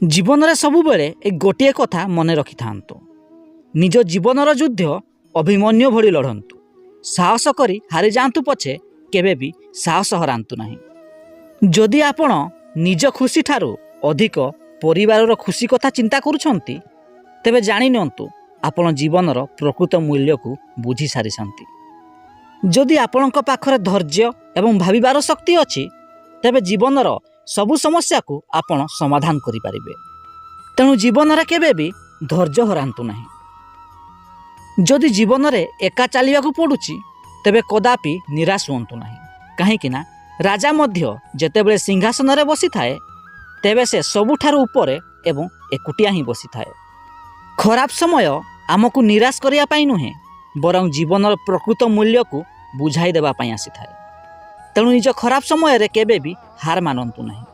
ଜୀବନରେ ସବୁବେଳେ ଏ ଗୋଟିଏ କଥା ମନେ ରଖିଥାନ୍ତୁ, ନିଜ ଜୀବନର ଯୁଦ୍ଧ ଅଭିମନ୍ୟୁ ଭଳି ଲଢ଼ନ୍ତୁ। ସାହସ କରି ହାରିଯାଆନ୍ତୁ ପଛେ, କେବେ ବି ସାହସ ହରାନ୍ତୁ ନାହିଁ। ଯଦି ଆପଣ ନିଜ ଖୁସିଠାରୁ ଅଧିକ ପରିବାରର ଖୁସି କଥା ଚିନ୍ତା କରୁଛନ୍ତି, ତେବେ ଜାଣିନିଅନ୍ତୁ ଆପଣ ଜୀବନର ପ୍ରକୃତ ମୂଲ୍ୟକୁ ବୁଝି ସାରିଛନ୍ତି। ଯଦି ଆପଣଙ୍କ ପାଖରେ ଧୈର୍ଯ୍ୟ ଏବଂ ଭାବିବାର ଶକ୍ତି ଅଛି, ତେବେ ଜୀବନର ସବୁ ସମସ୍ୟାକୁ ଆପଣ ସମାଧାନ କରିପାରିବେ। ତେଣୁ ଜୀବନରେ କେବେ ବି ଧୈର୍ଯ୍ୟ ହରାନ୍ତୁ ନାହିଁ। ଯଦି ଜୀବନରେ ଏକା ଚାଲିବାକୁ ପଡ଼ୁଛି, ତେବେ କଦାପି ନିରାଶ ହୁଅନ୍ତୁ ନାହିଁ, କାହିଁକି ନା ରାଜା ମଧ୍ୟ ଯେତେବେଳେ ସିଂହାସନରେ ବସିଥାଏ, ତେବେ ସେ ସବୁଠାରୁ ଉପରେ ଏବଂ ଏକୁଟିଆ ହିଁ ବସିଥାଏ। ଖରାପ ସମୟ ଆମକୁ ନିରାଶ କରିବା ପାଇଁ ନୁହେଁ, ବରଂ ଜୀବନର ପ୍ରକୃତ ମୂଲ୍ୟକୁ ବୁଝାଇ ଦେବା ପାଇଁ ଆସିଥାଏ। ତେଣୁ ନିଜ ଖରାପ ସମୟରେ କେବେ ବି ହାର ମାନନ୍ତୁ ନାହିଁ।